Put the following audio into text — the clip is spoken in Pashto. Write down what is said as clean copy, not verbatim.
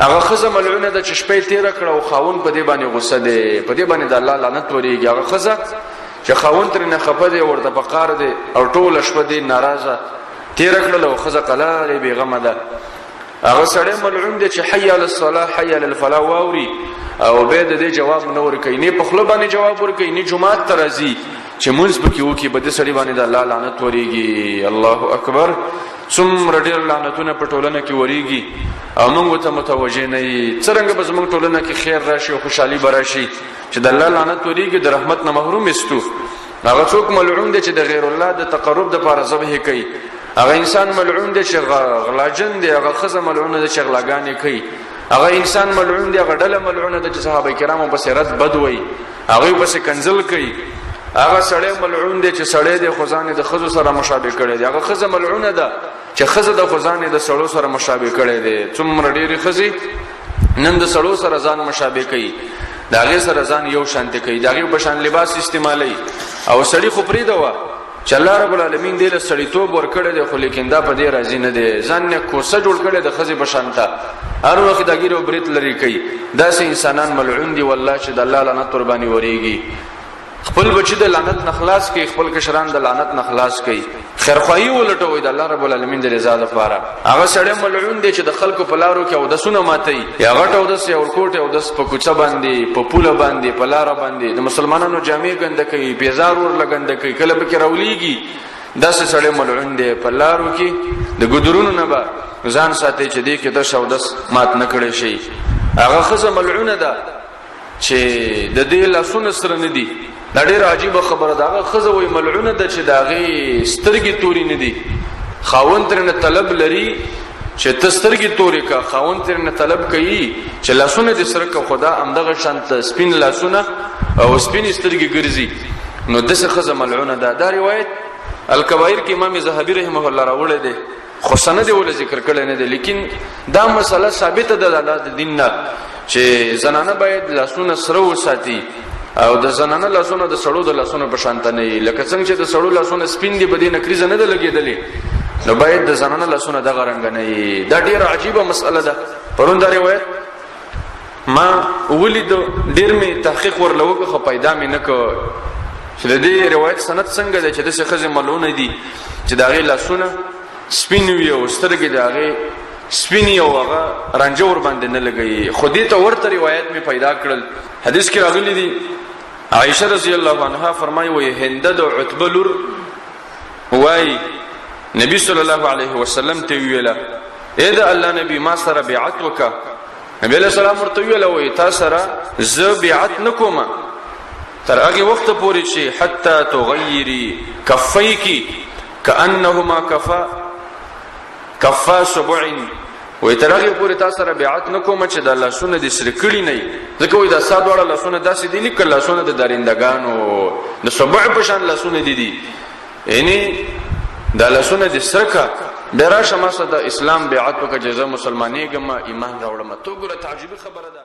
هغه خزه ملعونه ده چې شپه تیر کړه او خاون په دې باندې غوسه دی، په دې باندې د الله لعنت ورېږي. هغه خزه چې خاون تر نه خپه دی، ورته په قار دی او ټول شپه دی ناراضه تیر کړل او خزه قلاره بیغمه ده. هغه سړی ملعون دی چې حي علی الصلاه حي علی الفلاح واوري او به د دې جواب نه ورکوي، نه په خله باندې جواب ورکوي، نه جمعات ته راځي چې مونږ پکې وکي، په دې سړي باندې د الله لعنت ورېږي. الله اکبر، څومره ډېر لعنتونه په ټولنه کې ورېږي او موږ ته متوجه نه یو. څرنګه به زموږ ټولنه کې خیر راشي او خوشحالي به راشي چې د الله لعنت ورېږي، د رحمت نه محروم استو. هغه څوک ملعون دی چې د غیر الله د تقرب د پاره ذبح کوي. هغه انسان ملعون دی چې غلاجن دی. هغه خزه ملعونه ده چې غلاګانې کوي. هغه انسان ملعون دی، هغه ډله ملعونه ده چې صحابه کرامو پسې رد بد وایي، هغه پسې کنزل کوي. هغه سړی ملعون دی چې سړی دی خو ځان د خزو سره مشابه کړی دی. هغه خزه ملعونه ده چې خزه د خو ځان د سړو سره مشابه کړی دی. څومره ډېرې خزې نن د سړو سره ځان مشابه کوي، د هغې سره ځان یو شانته کوي، د هغې په شان لباس استعمالوي. او سړی خو پرېږده وه چې الله رب العالمین دې له سړیتوب ورکړی دی، خو لیکن دا په دې راضي نه دی، ځان نه کوسه جوړ کړی د ښځې په شان ته، هر وخت د ږیرې او برېت لرې کوي. داسې انسانان ملعون دي والله چې د الله لعنت ورباندې ورېږي. خپل بچی د لعنت نه خلاص کړي، خپل کشران د لعنت نه خلاص کړي، خیرخواهي ولټوي د الله رب العالمین د رضا لپاره. هغه سړی ملعون دی چې د خلکو په لارو کې اودسونه ماتوي، یا غټ اودس یا ورکوټ اودس په کوڅه باندې، په پوله باندې، په لاره باندې، د مسلمانانو جامې ګنده کوي، پیزار ورله ګنده کوي، کله پکې راولېږي. داسې سړی ملعون دی. په لارو کې د ګودرونو نه به ځان ساتي چې دې کې دش اودس مات نه کړی شي. هغه ښځه ملعونه ده چې د دې لاسونه سره نه دي. دا ډېره عجیبه خبره ده. هغه ښځه وایي ملعونه ده چې د هغې سترګې تورې نه دي. خاوند ترېنه طلب لري چې ته سترګې تورې که، خاوند ترېنه طلب کوي چې لاسونه دې سره که، خو دا همدغه شان ته سپین لاسونه او سپینې سترګې ګرځي. نو داسې ښځه ملعونه ده. دا روایت الکبائر کې امام ذهبي رحمه الله راوړی دی، خو سند یې ول ذکر کړی نه دی، لیکن دا مسله ثابته ده د الله د دین نه چې زنانه باید لاسونه سره وساتي او د زنانه لاسونه د سړو د لاسونو په شان ته نه وي. لکه څنګه چې د سړو لاسونه سپین دي، په دې نکریزه نه ده لګېدلې، نو باید د زنانه لاسونه دغه رنګ نه وي. دا ډېره عجیبه مسله ده. پرون دا روایت ما ولید، ډېر مې تحقیق ورله وکړ خو پیدا مې نه کړ چې د دې روایت سند څنګه دی چې داسې ښځې ملعونه دي چې د هغې لاسونه سپین وي او سترګې د هغې سپینې او هغه رانجه ورباندې نه لګوي. خو دې ته ورته روایت مې پیدا کړل. حدیث کې راغلي دي، عایشه رضی الله عنها فرمایي، وایي هنده د عتبه لور وایي نبی صلی الله علیه وسلم ته ویله، ای د الله نبی ما سره بیعت وکړه. نبی علیہ السلام ورته ویله، وایي تا سره زه بیعت نه کوم تر هغې وخته پورې چې حتی تغیري کفیکی کأنهما کفا کفا سبع. وایي تر هغې پورې تا سره بیعت نه کوم چې دا لاسونه دې سره کړي نه وي، ځکه وایي دا ستا دواړه لاسونه داسې دي لکه لاسونه د درندګانو د سبع په شان لاسونه دي دي، یعنی دا لاسونه دې سره کړه، بیا راشه ما سره د اسلام بیعت وکړه چې زه مسلمانېږم، ایمان راوړم. ته وګوره تعجبي خبره ده.